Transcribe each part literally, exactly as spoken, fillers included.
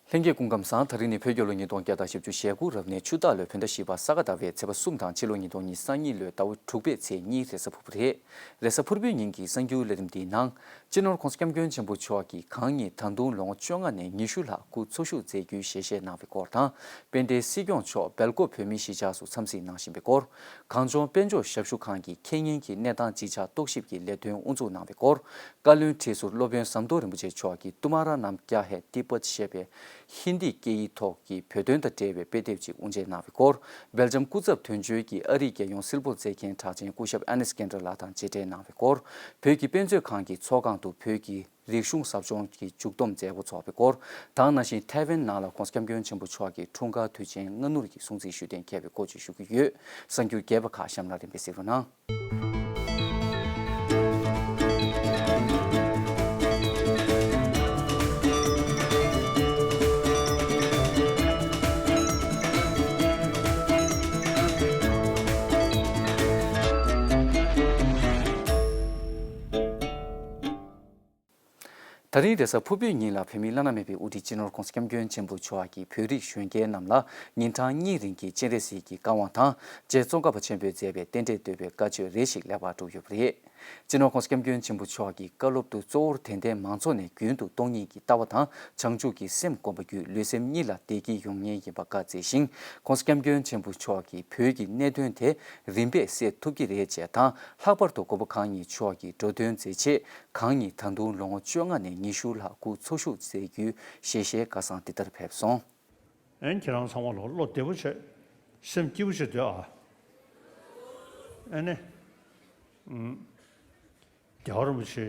ལྷན་རྒྱས་སྐུ་ཁམས་བཟང་། ད་རིང་ནི་བོད་རྒྱལ་ལོ་ཉིས་སྟོང་བརྒྱ་དང་བཞི་བཅུ་ཞེ་དགུ་རབ་གནས་ཆུ་སྟག་ལོའི་བོད་ཟླ་བཞི་པ་ས་ག་ཟླ་བའི་ཚེས་པ་གསུམ་དང་ཕྱི་ལོ་ཉིས་སྟོང་ཉི་ཤུ་རྩ་གཉིས་ལོའི་ཟླ་བ་དྲུག་པའི་ཚེས་གཉིས་རེས་གཟའ་ཕུར་བུ་རེད། རེས་གཟའ་ཕུར་བུའི་ཉིན་གྱི་གསར་འགྱུར་ལས་རིམ་འདིའི་ནང་། སྤྱི་ནོར་༧གོང་ས་༧སྐྱབས་མགོན་ཆེན་པོ་མཆོག་གིས་གང་ཉིད་ད་དུང་ལོ་ངོ་བཅོ་ལྔ་ནས་ཉི་ཤུ་ལྷག་སྐུ་འཚོ་བཞུགས་མཛད་རྒྱུའི་ཞལ་བཞེས་གནང་བའི་སྐོར་དང་། དཔལ་ལྡན་སྲིད་སྐྱོང་མཆོག་སྦེལ་ཀོབ་བོད་མིའི་གཞིས་ཆགས་སུ་འཚམས་གཟིགས་གནང་བཞིན་པའི་སྐོར། གངས་ལྗོངས་དཔལ་འབྱོར་ཞབས་ཞུ་ཁང་གིས་ཁེ་ཉེན་གྱི་གནས་སྟངས་ཅིག་ཆ་རྟོག་ཞིབ་ཀྱི་ལས་དོན་དབུ་འཛུགས་གནང་བའི་སྐོར། བཀའ་བློན་ཁྲི་ཟུར་སློབ་དཔོན་ཟམ་གདོང་རིན་པོ་ཆེ་མཆོག་གིས་ཏུ་མ་ར་ནམ་ཀྱ་ཧེ་ཏི་པད་ཞེས་པའི་ཧིན་དི་སྐད་ཡིག་ཐོག་གི་བོད་དོན་དང་འབྲེལ་བའི་དཔེ་དེབ་ཅིག་དབུ་འབྱེད་གནང་བའི་སྐོར། སྦེལ་ཇམ་སྐུ་ཚབ་དོན་གཅོད་ཀྱིས་ཨ་རིའི་རྒྱལ་ཡོངས་སིལ་སྤོལ་མཛད་འགན་གྲགས་ཅན་སྐུ་ཞབས་ཨ་ནེ་སི་ཀེན་ཌར་ལགས་དང་མཇལ་འཕྲད་གནང་བའི་སྐོར། བོད་ཀྱི་དཔེ་མཛོད་ཁང་གི་ཚོགས་ཁང་དུ་བོད་ཀྱི་རིག་གཞུང་ཟབ་སྦྱོང་གི་མཇུག་བསྡོམས་མཛད་སྒོ་འཚོགས་པའི་སྐོར། དེ་ག་ནང་བཞིན་ཐའེ་ཝན་ནང་ལ་༧གོང་ས་༧སྐྱབས་མགོན་ཆེན་པོ་མཆོག་གི་འཁྲུངས་སྐར་དུས་ཆེན་སྔ་སྣུར་གྱི་སྲུང་བརྩི་ཞུ་གཏན་འཁེལ་བའི་སྐོར་བཅས་ཞུ་གི་ཡོད། གསར་འགྱུར་རྒྱས་པ་ཁག་གཤམ་ལ་རིམ་པས་གཟིགས་རོགས་གནང་། ད་རིང་རེས་གཟའ་ཕུར་བུའི་ཉིན་ལ་བོད་མིའི་བླ་ན་མེད་པའི་དབུ་ཁྲིད་སྤྱི་ནོར་༧གོང་ས་༧སྐྱབས་མགོན་ཆེན་པོ་མཆོག་གིས་བོད་རིགས་གཞོན་སྐྱེས་རྣམས་ལ་ཉིན་གྲངས་གཉིས་རིང་གི་སྤྱན་རས་གཟིགས་ཀྱི་བཀའ་དབང་དང་རྗེ་ཙོང་ཁ་པ་ཆེན་པོས་མཛད་པའི་རྟེན་འབྲེལ་བསྟོད་པའི་བཀའ་ཆོས་རེ་ཞིག་ལེགས་པར་གྲུབ་ཡོད་པ་རེད། སྤྱི་ནོར་༧གོང་ས་༧སྐྱབས་མགོན་ཆེན་པོ་མཆོག་གི་བཀའ་སློབ་ཏུ་གཙོ་བོར་དད་ལྡན་མང་ཚོགས་ནས་རྒྱུན་དུ་སྟོང་ཉིད་ཀྱི་ལྟ་བ་དང་བྱང་ཆུབ་ཀྱི་སེམས་བསྒོམ་པ་བརྒྱུད་ལུས་སེམས་གཉིས་ལ་བདེ་སྐྱིད་ཡོང་ངེས་ཡིན་པ་བཀའ་སྩལ་ཞིང་། ༸གོང་ས་༸སྐྱབས་མགོན་ཆེན་པོ་མཆོག་གིས་བོད་ཀྱི་གནད་དོན་དེ་རིམ་པས་སེལ་ཐུབ་ཀྱི་རེད་ཅེས་དང་། ལྷག་པར་དུ་མགོན་པོ་གང་ཉིད་མཆོག་གིས་འགྲོ་དོན་མཛད་ཆེད་གང་ཉིད་ད་དུང་ལོ་ངོ་བཅོ་ལྔ་ནས་ཉི་ཤུ་ལྷག་སྐུ་འཚོ་བཞུགས་མཛད་རྒྱུའི་ཞལ་བཞེས་སྐལ་བཟང་འདི་ལྟར་ཕེབས་སོང་། ཨན། ཁྱེད་རང་ཚང་མ་ལོ་བློ་བདེ་པོ་བྱས། སེམས་སྐྱིད་པོ་བྱས་སྡོད་ཨ། ཨ་ནི། ཨུམ། རྒྱལ་བ་རིན་པོ་ཆེ་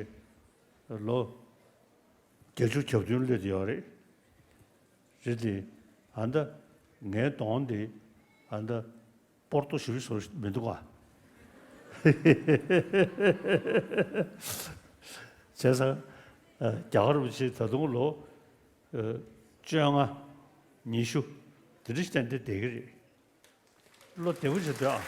ལོ་བརྒྱད་ཅུ་གྱ་བདུན་སླེབས་ཡོད་རེད། རེད་དེ། ཨ་ད་ངའི་གདོང་དེ་ཨ་ད་སྤོར་ཏོ་ཞིབ་བཟོ་མི་འདུག་ག་བྱས་ཙང་། རྒྱལ་བ་རིན་པོ་ཆེ་ད་དུང་ལོ་བཅོ་ལྔ་ཉི་ཤུ་དེ་འདྲ་ཞིག་ཏན་ཏན་བསྡད་ཀྱི་རེད། བློ་བདེ་པོ་བྱས་སྡོད་ཨ།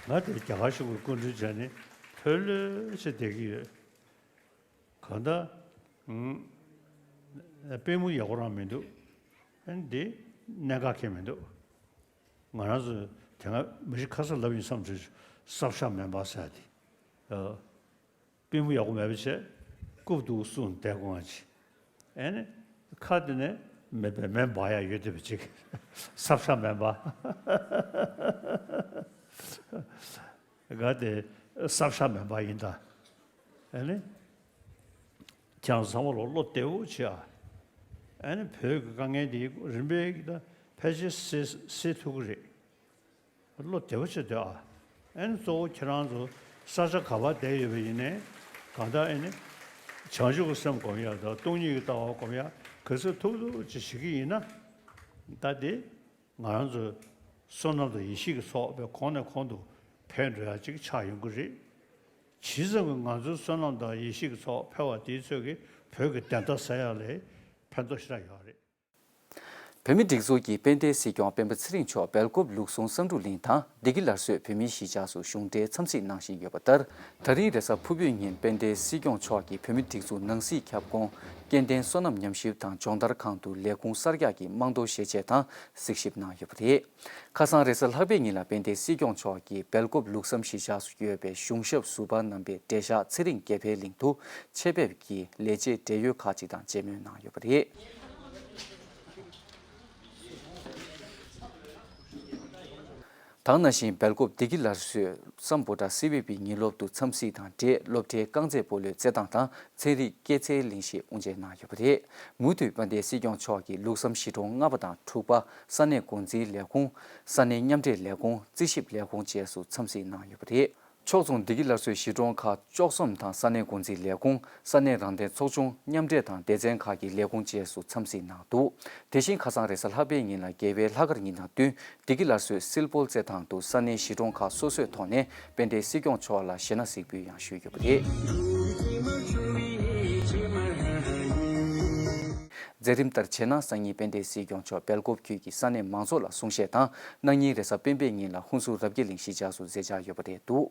ང་དེ་རྒྱ་གར་གཞུང་གི་སྐུ་མགྲོན་བྱས་ནས་ལྷོད་ལྷོད་བྱས་བསྡད་ཀྱི་ཡོད། གང་ལྟར། ཨུམ། པུས་མོ་ཡག་པོ་རང་མི་འདུག་ཨ་ནི་འདི་གནད་འགག་གང་མི་འདུག་ང་རང་ཚོ་དེ་སྔ་མི་རིགས་ཁ་སང་ལབ་ཡིན་བསམ་བྱུང་། སྲབ་ཤ་མེ་འབར་ཟེར་ཡ་དེ། ཨ། པུས་མོ་ཡག་པོ་མེད་པ་བྱས། རྐུབ་སྟེགས་སུ་བསྡད་དགོས་ང་ཅི། ཨེ་ནི། ཁ་དེ་ནས་མེ་མེ་མེ་འབར་ཡ་ཡོད་བསྡད་པ་ཅིག་སྲབ་ཤ་མེ་འབར། ང་དེ་སྲབ་ཤ་མེ་འབར་ཡིན་ད། ཨེ་ནི། ཁྱེད་རང་ཚང་མ་ལོ་བློ་བདེ་པོ་བྱེད་ཨ། ཨེ་ནི་བོད་ཀྱི་དཀའ་ངལ་འདི་རིམ་པས་ཀྱི་ད་ཕལ་ཆེར་སེལ་སེལ་ཐུབ་ཀྱི་རེད། བློ་བདེ་པོ་བྱེད་སྡོད་ཨ། ཨེ་ནི་གཙོ་བོ་ཁྱེད་རང་ཚོ་ས་ཆ་ག་པར་བསྡད་ཡོད་པ་ཡིན་ནའི་གང་ལྟར་ཨེ་ནི་བྱང་ཆུབ་ཀྱི་སེམས་སྒོམ་ཡ་དང་སྟོང་ཉིད་ཀྱི་ལྟ་བ་སྒོམ་ཡ་ག་ཚོད་ཐུབ་ཐུབ་ཅིག་བྱེད་ཀྱི་ཡིན་ན། ད་དེ་ང་རང་ཚོའི་བསོད་ནམས་དང་ཡེ་ཤེས་ཀྱི་ཚོགས་པའི་གོང་ནས་གོང་དུ་འཕེལ་འགྲོ་ཡ་ཅིག་ཆགས་ཡོང་གི་རེད། ཇི་ཙམ་གྱིས་ང་ཚོའི་བསོད་ནམས་དང་ཡེ་ཤེས་ཀྱི་ཚོགས་འཕེལ་བ་དེའི་ཚོད་ཀྱིས་བོད་ཀྱི་བདེན་མཐའ་གསལ་ཡ་ལ་ཕན་ཐོགས་ཞེ་དྲག་ཡོད་རེད། བོད་མིའི་སྒྲིག་འཛུགས་ཀྱི་དཔལ་ལྡན་སྲིད་སྐྱོང་སྤེན་པ་ཚེ་རིང་མཆོག་སྦེལ་ཀོབ་ལུགས་ཟུང་བསམ་འགྲུབ་གླིང་དང་བདེ་སྐྱིད་སླར་གསོའི་བོད་མིའི་གཞིས་ཆགས་སུ་གཞུང་འབྲེལ་འཚམས་གཟིགས་གནང་བཞིན་ཡོད་པ་ལྟར། ད་རིང་རེས་གཟའ་ཕུར་བུའི་ཉིན་དཔལ་ལྡན་སྲིད་སྐྱོང་མཆོག་གིས་བོད་མིའི་སྒྲིག་འཛུགས་ནང་སྲིད་ཁྱབ་ཁོངས་སྐྱེ་ལྡན་སོ་ནམ་ཉམས་ཞིབ་དང་སྦྱོང་བརྡར་ཁང་དུ་ལས་ཁུངས་གསར་རྒྱག་གི་རྨང་རྡོ་བཞེས་ཆེད་དང་གཟིགས་ཞིབ་གནང་ཡོད་པ་རེད། ཁ་སང་རེས་གཟའ་ལྷག་པའི་ཉིན་ལ་དཔལ་ལྡན་སྲིད་སྐྱོང་མཆོག་གིས་སྦེལ་ཀོབ་ལུགས་བསམ་གཞིས་ཆགས་སུ་ཡོད་པའི་གཞུང་ཞབས་ཟུར་པ་རྣམ་པའི་འབྲེལ་བཞག་ཚེ་རིང་དགེ་འཕེལ་གླིང་དུ་ཆེད་ཕེབས་ཀྱིས་ལས་བྱེད་འབྲེལ་ཡོད་ཁག་ཅིག་དང་མཇལ་མོལ་གནང་ཡོད་པ་རེད། དེ་ག་ནང་བཞིན་སྦེལ་ཀོབ་བདེ་སྐྱིད་སླར་གསོའི་སམ་བྷོ་ཊ་སི་བི་པི་ཉིན་སློབ་ཏུ་འཚམས་གཟིགས་དང་འབྲེལ་སློབ་གྲྭའི་རྐང་རྩེད་སྤོ་ལོའི་རྩེད་ཐང་དང་ཚན་རིག་སྐྱེད་ཚལ་གླིང་བཞི་དབུ་འབྱེད་གནང་ཡོད་པ་རེད། མུ་མཐུད་དཔལ་ལྡན་སྲིད་སྐྱོང་མཆོག་གིས་ལུགས་བསམ་གཞིས་གྲོང་ལྔ་པ་དང་དྲུག་པ་ས་གནས་འགོ་འཛིན་ལས་ཁུངས། ས་གནས་མཉམ་འབྲེལ་ལས་ཁུངས། རྩིས་ཞིབ་ལས་ཁུངས་བཅས་སུ་འཚམས་གཟིགས་གནང་ཡོད་པ་རེད། ཕྱོགས་མཚུངས་བདེ་སྐྱིད་སླར་གསོའི་གཞིས་གྲོང་ཁག་བཅུ་གསུམ་དང་ས་གནས་འགོ་འཛིན་ལས་ཁུངས། ས་གནས་རང་བདེན་ཚོགས་ཆུང་། མཉམ་འབྲེལ་དང་སྡེ་ཚན་ཁག་གི་ལས་ཁུངས་བཅས་སུ་འཚམས་གཟིགས་གནང་འདུག་དེ་བཞིན་ཁ་སང་རེས་གཟའ་ལྷག་པའི་ཉིན་ལ་རྒྱལ་བའི་ལྷག་དཀར་ཉིན་དང་བསྟུན། བདེ་སྐྱིད་སླར་གསོའི་སིལ་སྤོལ་རྩེད་ཐང་དུ་ས་གནས་གཞིས་གྲོང་ཁག་སོ་སོའི་ཐོག་ནས་དཔལ་ལྡན་སྲིད་སྐྱོང་མཆོག་ལ་ཞེ་ན་གཟིགས་འབུལ་ཡང་ཞུས་ཡོད་པ་རེད། མཛད་རིམ་ལྟར་བྱས་ན། སང་ཉིན་དཔལ་ལྡན་སྲིད་སྐྱོང་མཆོག་སྦེལ་ཀོབ་ཁུལ་གྱི་ས་གནས་མང་ཚོགས་ལ་གསུང་བཤད་དང་། གནངས་ཉིན་རེས་གཟའ་སྤེན་པའི་ཉིན་ལ་ཧུན་སུར་རབ་རྒྱས་གླིང་གཞིས་ཆགས་སུ་མཛད་འཆར་ཡོད་པ་རེད་འདུག་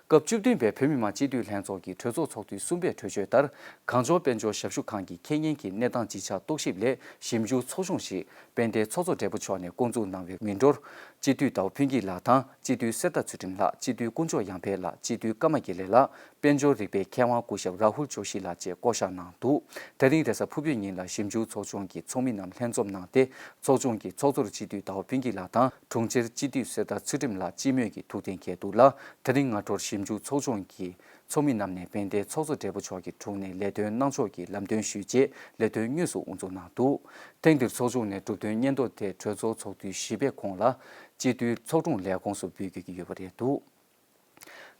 སྐབས་བཅུ་བདུན་པའི་བོད་མི་མང་སྤྱི་འཐུས་ལྷན་ཚོགས་ཀྱི་གྲོས་ཚོགས་ཚོགས་དུས་གསུམ་པའི་གྲོས་ཆོད་ལྟར། གངས་ལྗོངས་དཔལ་འབྱོར་ཞབས་ཞུ་ཁང་གི་ཁེ་ཉེན་གྱི་གནས་སྟངས་ཇི་ཆགས་རྟོག་ཞིབ་ལས་ཞིབ་འཇུག་ཚོགས་ཆུང་ཞིག་དཔལ་ལྡན་ཚོགས་གཙོ་སྦྲེལ་པོ་མཆོག་ནས་བསྐོ་འཛུགས་གནང་བའི་མི་འགྲོར། སྤྱི་འཐུས་ཟླ་བ་ཕུན་སྐྱིད་ལགས་དང་། སྤྱི་འཐུས་གསེར་རྟ་ཚུལ་ཁྲིམས་ལགས། སྤྱི་འཐུས་དཀོན་མཆོག་ཡར་འཕེལ་ལགས། སྤྱི་འཐུས་ཀརྨ་དགེ་ལེགས་ལགས། དཔལ་འབྱོར་རིག་པའི་མཁས་དབང་སྐུ་ཞབས་རཱ་ཧུལ་ཇོ་ཤི་ལགས་བཅས་བསྐོ་གཞག་གནང་འདུག་དེ་རིང་རེས་གཟའ་ཕུར་བུའི་ཉིན་ལ་ཞིབ་འཇུག་ཚོགས་ཆུང་གི་ཚོགས་མི་རྣམས་ལྷན་འཛོམས་གནང་སྟེ། ཚོགས་ཆུང་གི་ཚོགས་གཙོར་སྤྱི་འཐུས་ཟླ་བ་ཕུན་སྐྱིད་ལགས་དང་། དྲུང་ཆེར་སྤྱི་འཐུས་གསེར་རྟ་ཚུལ་ཁྲིམས་ལགས་སྤྱི་མོས་ཀྱིས་ཐུགས་གཏན་འཁེལ་འདུག་ལ། དེ་རིང་སྔ་དྲོར་ཞིབ་འཇུག་ཚོགས་ཆུང་གི་ཚོགས་མི་རྣམས་ནས་དཔལ་ལྡན་ཚོགས་གཙོ་སྦྲེལ་པོ་མཆོག་གི་དྲུང་ནས་ལས་དོན་གནང་ཕྱོགས་ཀྱི་ལམ་སྟོན་ཞུས་རྗེས། ལས་དོན་དངོས་སུ་དབུ་འཛུགས་གནང་འདུག་ཐེངས་འདིར་ཚོགས་ཆུང་ནས་གྲུབ་དོན་སྙན་ཐོ་དེ་གྲོས་ཚོགས་ཚོགས་དུས་བཞི་པའི་གོང་ལ་སྤྱི་འཐུས་ཚོགས་དྲུང་ལས་ཁུངས་སུ་འབུལ་དགོས་ཀྱི་ཡོད་པ་རེད་འདུག་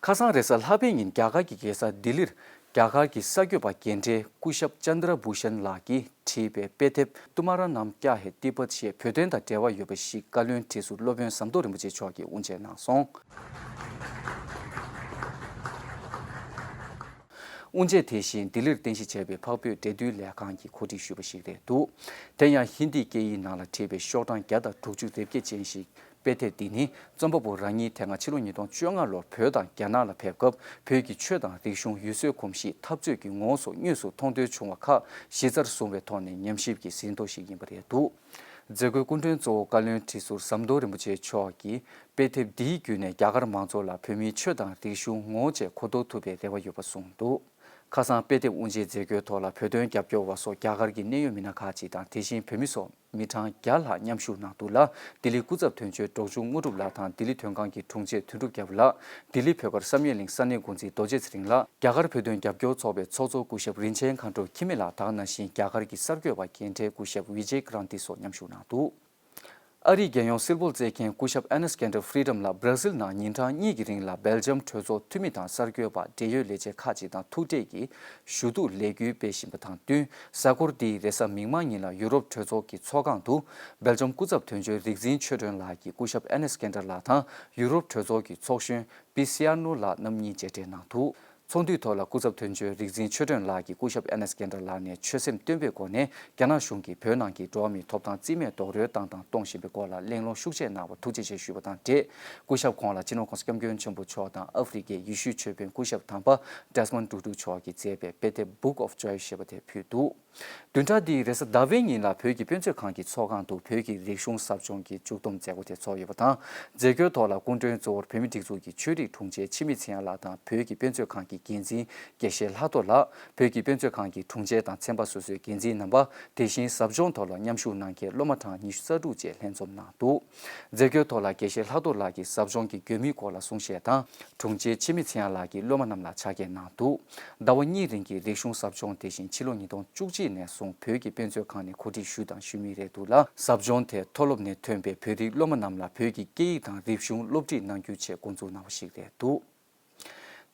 ཁ་སང་རེས་གཟའ་ལྷག་པའི་ཉིན་རྒྱ་གར་གྱི་རྒྱལ་ས་ལྡི་ལིར་རྒྱ་གར་གྱི་གསར་འགོད་པ་རྒན་གྲས་སྐུ་ཞབས་ཅན་དྲ་བྷུ་ཤན་ལགས་ཀྱིས་བྲིས་པའི་དཔེ་དེབ་ཏུ་མ་ར་ནམ་ཀྱ་ཧེ་ཏི་པད་ཞེས་བོད་དོན་དང་འབྲེལ་བ་ཡོད་པ་ཞིག་བཀའ་བློན་ཁྲི་ཟུར་སློབ་དཔོན་ཟམ་གདོང་རིན་པོ་ཆེ་མཆོག་གིས་དབུ་འབྱེད་གནང་སོང་། དབུ་འབྱེད་དེ་བཞིན་ལྡི་ལིར་རྟེན་གཞི་བྱས་པའི་འཕགས་བོད་འབྲེལ་མཐུད་ལས་ཁང་གིས་གོ་སྒྲིག་ཞུས་པ་ཞིག་རེད་འདུག་དེ་ཡང་ཧིན་དི་སྐད་ཡིག་ནང་ལ་བྲིས་པའི་ཤོག་གྲངས་བརྒྱ་དང་དྲུག་ཅུ་རེ་བརྒྱད་ཅན་ཞིག་དཔེ་དེབ་འདི་ནི་རྩོམ་པ་པོ་རང་ཉིད་དེ་སྔ་ཕྱི་ལོ་ཉིས་སྟོང་བཅོ་ལྔ་ལོར་བོད་དང་རྒྱ་ནག་ལ་ཕེབས་སྐབས། བོད་ཀྱི་ཆོས་དང་རིག་གཞུང་། ཡུལ་སྲོལ་གོམས་གཤིས། འཐབ་རྩོད་ཀྱི་ངོ་བོ་སོགས་དངོས་སུ་མཐོང་ཐོས་བྱུང་བ་ཁག་གཞི་རྩར་བཟུང་བའི་ཐོག་ནས་ཉམས་ཞིབ་ཀྱི་ཟིན་ཐོ་ཞིག་ཡིན་པ་རེད་འདུག་མཛད་སྒོའི་སྐུ་མགྲོན་གཙོ་བོ་བཀའ་བློན་ཁྲི་ཟུར་ཟམ་གདོང་རིན་པོ་ཆེ་མཆོག་གིས། དཔེ་དེབ་འདིའི་བརྒྱུད་ནས་རྒྱ་གར་མང་ཚོགས་ལ་བོད་མིའི་ཆོས་དང་རིག་གཞུང་ངོ་བོ་བཅས་གོ་རྟོགས་ཐུབ་པའི་རེ་བ་ཡོད་པ་གསུངས་འདུག་ཁ་སང་དཔེ་དེབ་དབུ་འབྱེད་མཛད་སྒོའི་ཐོག་ལ་བོད་དོན་རྒྱབ་སྐྱོར་བ་སོགས་རྒྱ་གར་གྱི་གནད་ཡོད་མི་སྣ་ཁག་ཅིག་དང་། དེ་བཞིན་བོད་མི་སོགས་མི་གྲངས་བརྒྱ་ལྷག་མཉམ་ཞུགས་གནང་འདུག་ལ། ལྡི་ལི་སྐུ་ཚབ་དོན་གཅོད་འབྲོག་ཆུང་དངོས་གྲུབ་ལགས་དང་། ལྡི་ལི་དོན་ཁང་གི་དྲུང་ཆེ་དོན་གྲུབ་རྒྱལ་པོ་ལགས། ལྡི་ལི་བོད་སྒར་བསམ་ཡས་གླིང་ས་གནས་འགོ་འཛིན་རྡོ་རྗེ་ཚེ་རིང་ལགས། རྒྱ་གར་བོད་དོན་རྒྱབ་སྐྱོར་ཚོགས་པའི་ཚོགས་གཙོ་སྐུ་ཞབས་རིན་ཆེན་མཁའ་འགྲོ་འཁྱིལ་མེད་ལགས་དང་། ནང་བཞིན་རྒྱ་གར་གྱི་གསར་འགོད་པ་རྒན་གྲས་སྐུ་ཞབས་ཝི་ཇེ་ཀ་རན་ཏི་སོགས་མཉམ་ཞུགས་གནང་འདུག་ཨ་རིའི་རྒྱལ་ཡོངས་སིལ་བུར་རྩེད་མཁན་སྐུ་ཞབས་ཨེ་ནེ་སི་ཀེན་ཌར་ཧྥི་རི་ཌམ་ལགས་སྦྲ་ཟིལ་ནང་ཉིན་གྲངས་གཉིས་ཀྱི་རིང་ལ་སྦེལ་ཇམ་གྲོས་ཚོགས་འཐུས་མི་དང་གསར་འགོད་པ། འབྲེལ་ཡོད་ལས་བྱེད་ཁག་ཅིག་དང་ཐུག་འཕྲད་ཀྱིས་ཞུ་གཏུག་ལས་འགུལ་སྤེལ་བཞིན་པ་དང་བསྟུན། གཟའ་འཁོར་འདིའི་རེས་གཟའ་མིག་དམར་ཉིན་ལ་ཡུ་རོབ་གྲོས་ཚོགས་ཀྱི་ཚོགས་ཁང་དུ་སྦེལ་ཇམ་སྐུ་ཚབ་དོན་གཅོད་རིག་འཛིན་ཆོས་སྒྲོན་ལགས་ཀྱིས་སྐུ་ཞབས་ཨེ་ནེ་སི་ཀེན་ཌར་ལགས་དང་ཡུ་རོབ་གྲོས་ཚོགས་ཀྱི་ཚོགས་གཞོན་པི་སི་ཨར་ནོ་ལགས་རྣམ་གཉིས་མཇལ་འཕྲད་གནང་འདུག་ཚོགས་འདུའི་ཐོག་ལ་སྐུ་ཚབ་དོན་གཅོད་རིག་འཛིན་ཆོས་སྒྲོན་ལགས་ཀྱིས་སྐུ་ཞབས་ཨེ་ནེ་སི་ཀེན་ཌར་ལགས་ནས་ཆོད་སེམས་བརྟན་པོའི་སྒོ་ནས་རྒྱ་ནག་གཞུང་གིས་བོད་ནང་གི་འགྲོ་བ་མིའི་ཐོབ་ཐང་རྩིས་མེད་རྡོག་རོལ་བཏང་དང་གཏོང་བཞིན་པའི་སྐོར་ལ་གླེང་སློང་ཤུགས་ཆེ་གནང་བར་ཐུགས་རྗེ་ཆེ་ཞུས་པ་དང་འབྲེལ། སྐུ་ཞབས་ཁོང་ལ་སྤྱི་ནོར་༸གོང་ས་༸སྐྱབས་མགོན་ཆེན་པོ་མཆོག་དང་ཨ་ཧྥེ་རི་ཁའི་ཡེ་ཤུའི་ཆོས་དཔོན་སྐུ་ཞབས་དམ་པ་ཌེ་སི་མོན་ཊུ་ཊུ་མཆོག་གིས་མཛད་པའི་དཔེ་དེབ་Book of Joy ཞེས་པ་དེ་ཕུལ་འདུག་བདུན་ཕྲག་འདིའི་རེས་གཟའ་ཟླ་བའི་ཉིན་ལ་བོད་ཀྱི་དཔེ་མཛོད་ཁང་གི་ཚོགས་ཁང་དུ་བོད་ཀྱི་རིག་གཞུང་ཟབ་སྦྱོང་གི་མཇུག་བསྡོམས་མཛད་སྒོ་དེ་ཚོགས་ཡོད་པ་དང་། མཛད་སྒོའི་ཐོག་ལ་སྐུ་མགྲོན་གཙོ་བོར་བོད་མིའི་སྒྲིག་འཛུགས་ཀྱི་ཆོས་རིག་དྲུང་ཆེ་འཆི་མེད་ཚེ་དབྱངས་ལགས་དང་། བོད་ཀྱི་དཔེ་མཛོད་ཁང་གི་འགན་འཛིན་དགེ་བཤེས་ལྷག་རྡོར་ལགས། བོད་ཀྱི་དཔེ་མཛོད་ཁང་གི་དྲུང་ཆེ་དང་ཚན་པ་སོ་སོའི་འགན་འཛིན་རྣམ་པ། དེ་བཞིན་ཟབ་སྦྱོང་ཐོག་ལ་མཉམ་ཞུགས་གནང་མཁན་སློབ་མ་གྲངས་ཉི་ཤུ་རྩ་དྲུག་བཅས་ལྷན་འཛོམས་གནང་འདུག་མཛད་སྒོའི་ཐོག་ལ་དགེ་བཤེས་ལྷག་རྡོར་ལགས་ཀྱིས་ཟབ་སྦྱོང་གི་དགོས་དམིགས་སྐོར་ལ་གསུང་བཤད་དང་། དྲུང་ཆེ་འཆི་མེད་ཚེ་དབྱངས་ལགས་ཀྱིས་སློབ་མ་རྣམས་ལ་ཕྱག་འཁྱེར་གནང་འདུག་ཟླ་བ་གཉིས་རིང་གི་རིག་གཞུང་ཟབ་སྦྱོང་དེ་བཞིན་ཕྱི་ལོ་ཉིས་སྟོང་བཅུ་གཅིག་ནས་བཟུང་བོད་ཀྱི་དཔེ་མཛོད་ཁང་ནས་གོ་སྒྲིག་ཞུས་དང་ཞུ་མུས་རེད་འདུག་ལ། ཟབ་སྦྱོང་དེ་མཐོ་སློབ་ནས་ཐོན་པའི་བོད་རིགས་སློབ་མ་རྣམས་ལ་བོད་ཀྱི་སྐད་ཡིག་དང་རིག་གཞུང་སློབ་ཁྲིད་གནང་རྒྱུའི་ཆེད་འགོ་འཛུགས་གནང་བ་ཞིག་རེད་འདུག་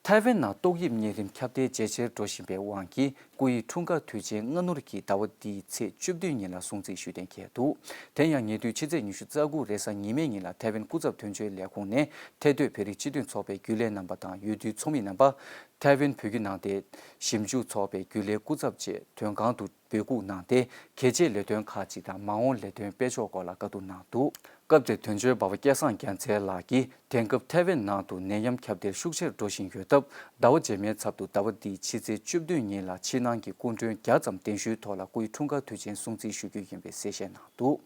ཐའེ་ཝན་ནང་ཏོག་དབྱིབས་གཉན་རིམས་ཁྱབ་གདལ་ཇེ་ཆེར་འགྲོ་བཞིན་པའི་དབང་གིས། སྐུ་ཡི་འཁྲུངས་སྐར་དུས་ཆེན་སྔ་སྣུར་གྱིས་ཟླ་བ་འདིའི་ཚེས་བཅུ་བདུན་ཉིན་ལ་སྲུང་བརྩི་ཞུ་གཏན་འཁེལ་འདུག་དེ་ཡང་ཉེ་དུས་ཕྱི་ཚེས་ཉི་ཤུ་རྩ་དགུ་རེས་གཟའ་ཉི་མའི་ཉིན་ལ་ཐའེ་ཝན་སྐུ་ཚབ་དོན་གཅོད་ལས་ཁུངས་ནས་ཐའེ་སྡོད་བོད་རིགས་སྤྱི་མཐུན་ཚོགས་པའི་རྒྱུན་ལས་རྣམ་པ་དང་འོས་བསྡུའི་ཚོགས་མི་རྣམ་པ། ཐའེ་ཝན་བོད་བརྒྱུད་ནང་བསྟན་ཞིབ་འཇུག་ཚོགས་པའི་རྒྱུན་ལས་སྐུ་ཚབ་བཅས་དོན་ཁང་དུ་འབོད་འགུག་གནང་སྟེ། གལ་ཆེའི་ལས་དོན་ཁག་ཅིག་དང་མ་འོངས་ལས་དོན་སྤེལ་ཕྱོགས་སྐོར་ལ་བཀའ་བསྡུར་གནང་འདུག་སྐབས་དེར་དོན་གཅོད་འབའ་བ་སྐལ་བཟང་རྒྱལ་མཚན་ལགས་ཀྱིས། དེང་སྐབས་ཐའེ་ཝན་ནང་དུ་ནད་ཡམས་ཁྱབ་གདལ་ཤུགས་ཆེར་འགྲོ་བཞིན་ཡོད་སྟབས། ཟླ་བ་རྗེས་མའི་ཚབ་ཏུ་ཟླ་བ་འདིའི་ཕྱི་ཚེས་བཅུ་བདུན་ཉིན་ལ་ཕྱི་ནང་གི་སྐུ་མགྲོན་བརྒྱ་ཙམ་གདན་ཞུའི་ཐོག་ལ་སྐུའི་འཁྲུངས་སྐར་དུས་ཆེན་སྲུང་བརྩི་ཞུ་རྒྱུ་ཡིན་པའི་གསལ་བཤད་གནང་འདུག་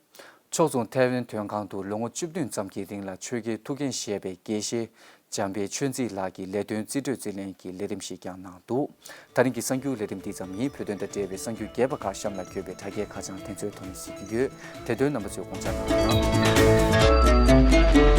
ཕྱོགས་མཚུངས་ཐའེ་ཝན་དོན་ཁང་དུ་ལོ་ངོ་བཅུ་བདུན་ཙམ་གྱི་རིང་ལ་ཆོས་ཀྱི་ཐུགས་འགན་བཞེས་པའི་དགེ་བཤེས་འཇམ་དཔལ་ཆོས་འཛིན་ལགས་ཀྱིས་ལས་དོན་རྩིས་སྤྲོད་རྩིས་ལེན་གྱི་ལས་རིམ་ཞིག་ཀྱང་གནང་འདུག་ད་རིང་གི་གསར་འགྱུར་ལས་རིམ་འདི་ཙམ་ཡིན། བོད་དོན་དང་འབྲེལ་བའི་གསར་འགྱུར་རྒྱས་པ་ཁག་གཤམ་ལ་འཁོད་པའི་དྲ་རྒྱའི་ཁ་བྱང་དེ་ཚོའི་ཐོག་ནས་གཟིགས་རྒྱུ་ཡོད། དེ་དོན་རྣམ་པ་ཚོས་དགོངས་འཇགས་གནང་རོགས་གནང་།